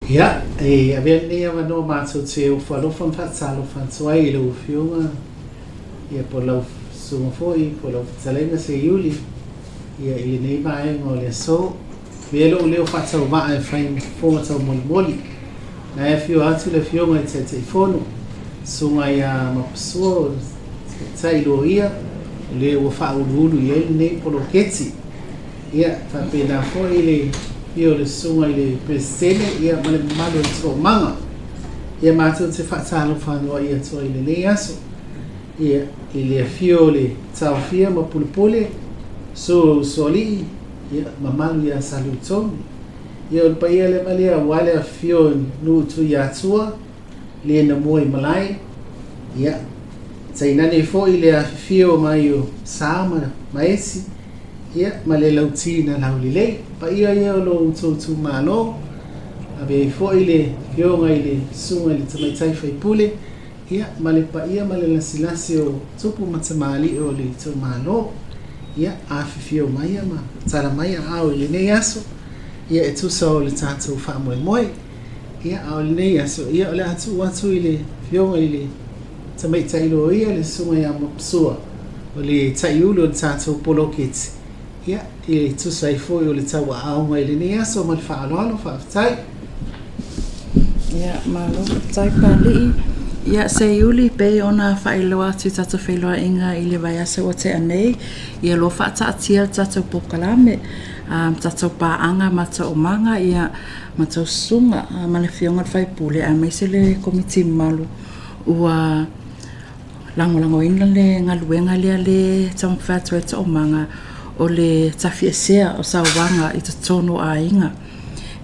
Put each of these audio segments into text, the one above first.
Ia, e avea lenei avanoa matou te ofo alofa ma faatalofa atu ai i lau Afioga, ia po o lau Susuga foi, po o lau Fetalaiga Seiuli, ia i lenei vaega o le aso. Avea lou leo faatauvaa e fai ma fofoga taumolimoli. Na e afio atu le Afioga i le Taitaifono, Susuga ia Mapasua o le Taitai Loia, o le ua faauluulu i ai lenei poloketi. Ia, faapena foi le afio o le Susuga i le Peresetene, ia ma le mamalu o le Toomaga. Ia, matou te faatalofa aloaia atu ai i lenei aso, ia, i le afio o le Taofia ma Pulepule, Susu o Usoalii, ia, mamalu ia Saluitonu. Ia, o le paia lava lea aua le afifio o nuu Tuiatua, le na mua i malae, ia, tainane foi le afifio mai o Sa ma Maesi, ia, ma le Lauti na Laulelei. Paia ia o lo outou itumalo, ave ai foi le afioga i le Susuga i le Tamaitai Faipule, ia, ma le paia ma le lasilasi o tupu ma tamalii o le itumalo. Ia, afifio mai ma tala mai aao i lenei aso, ia, e tusa o le tatou faamoemoe. Ia, a o lenei aso, ia, o le a tuu atu i le Afioga i le Tamaitai Loia, le Susuga ia Mapasua, o le Taiulu o le tatou poloketi, ia, e tusa ai foi o le tauaaoga i lenei aso ma le faaaloalo. Faafetai. Ia, malo faafetai Papalii. Ia, Seiuli, pei ona faailoa atu i tatou feiloaiga i le vaiaso ua tea nei, ia o lo o faataatia le tatou polokalame, tatou paaga ma toomaga, ia, ma tou susuga ma le Afioga i le Faipule aemaise le Komiti mamalu ua lagolagoina le galuega lea le taumafai atu ai Toomaga o le tafiesea o sauaga i totonu o aiga.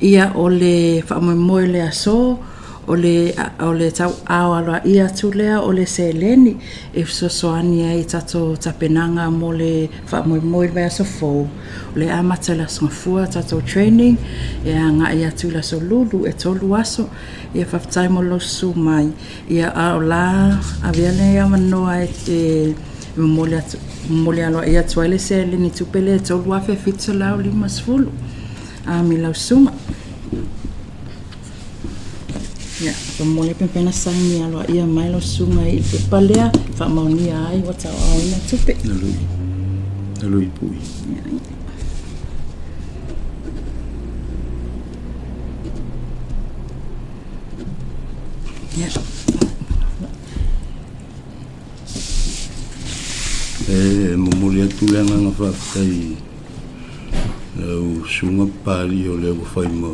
Ia o le faamoemoe o le aso o le o le tauaao aloaia atu lea o le seleni e fesoasoani ai i tatou tapenaga mo le faamoemoe i le vaiaso fou. O lea e amata i le Aso Gafua tatou training e agai atu i le Aso Lulu e 3 aso. Ia faafetai mo lou susu mai. Ia a o la avea lenei avanoa e momoli atu momoli aloaia atu ai le seleni tupe lea e $3,750 i lau susuga. Ia, faamolemole pe mafai ona saini aloaia mai lau susuga i le pepa lea e faamaonia ai ua tauaaoina tupe. Alo i pui. Ia. E momoli atu le agaga faafetai i lau Susuga Papalii o lea ua fai ma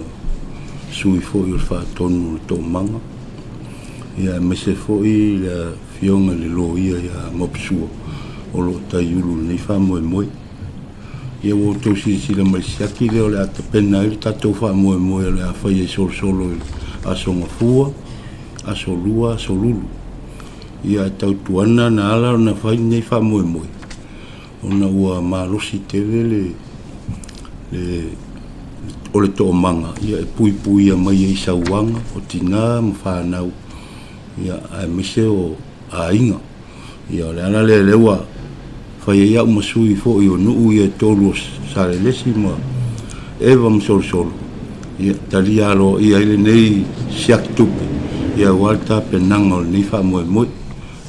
sui foi o le faatonu o le Toomaga, ia aemaise foi le Afioga i le Loia ia Maposua o lo o taiulu i lenei faamoemoe. Ia ua outou silasila mai i le siaki lea o le a tapena ai le tatou faamoemoe o le a faia i Solosolo i Aso Gafua, Aso Lua, Aso Lulu. Ia ae tautuana na ala ona fai lenei faamoemoe, ona ua malosi tele le, le o le toomaga ia e puipuia mai ai i sauaga o tina ma fanau ia aemaise o aiga. Ia o le ala lea lea ua fai ai au ma sui foi o nuu ia e tolu o Salelesi ma Eva ma Solosolo, ia talia aloaia ai lenei siaki tupe ia aua le tapenaga o lenei faamoemoe.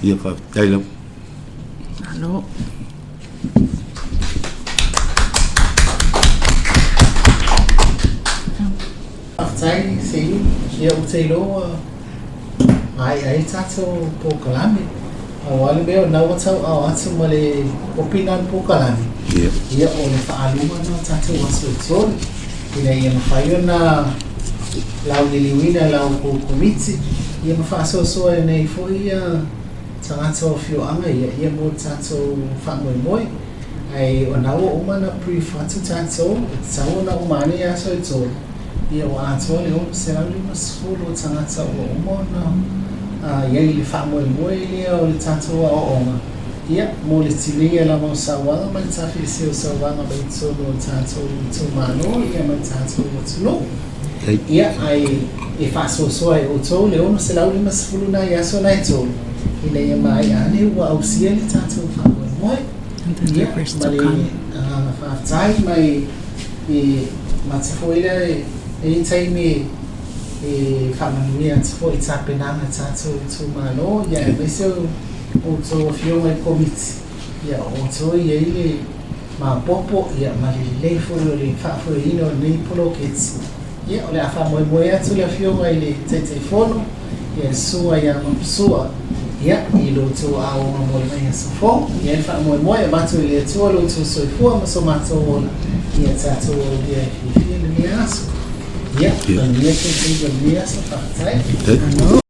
Ia faafetai lava. Malo. Faafetai Seiuli. Ia ou te iloa ua maea ai tatou polokalame. Pau lava le mea o lena ua tauaao atu ma le kopi lena o le polokalame, ia o le faaaluga lena o tatou aso e tolu ina ia mafai ona lauliliuina e la outou Komiti ia ma faasoasoa ai foi tagata o afioaga ia, ia mo le tatou faamoemoe. Ae o na ua uma ona brief atu tatou, e tatau ona uma ane ia aso e tolu, ia ua atoa le 650 o tagata ua uma ona i ai i le faamoemoe lea o le tatou aoaoga, ia, mo le tineia lava o sauaga ma le tafiese o sauaga mai totonu o le tatou itumalo ia ma le tatou atunuu. Ia, ae e faasoasoa e outou le 650 na i aso na e tolu, ina ia maea ane ua ausia le tatou faamoemoe. Ia, ma le agaga faafetai mai e mate foi lea e i ai taimi e E faamanuia atu foi i tapenaga a tatou itumalo, ia aemaise o outou afioga i Komiti, ia o outou e i ai le maopoopo ia ma le lelei foi o le faafoeina o lenei poloketi. Ia o le a faamoemoe atu le afioga i le Taitaifono, ia le Susuga ia Mapusua, ia i lo outou aoga mo lenei aso fou. Ia le faamoemoe e avatu e le Atua lo outou soifua ma so matou ola, ia tatou aulia e fiafia lenei aso. Ia, manuia le taitaiga o lenei aso, faafetai. Malo.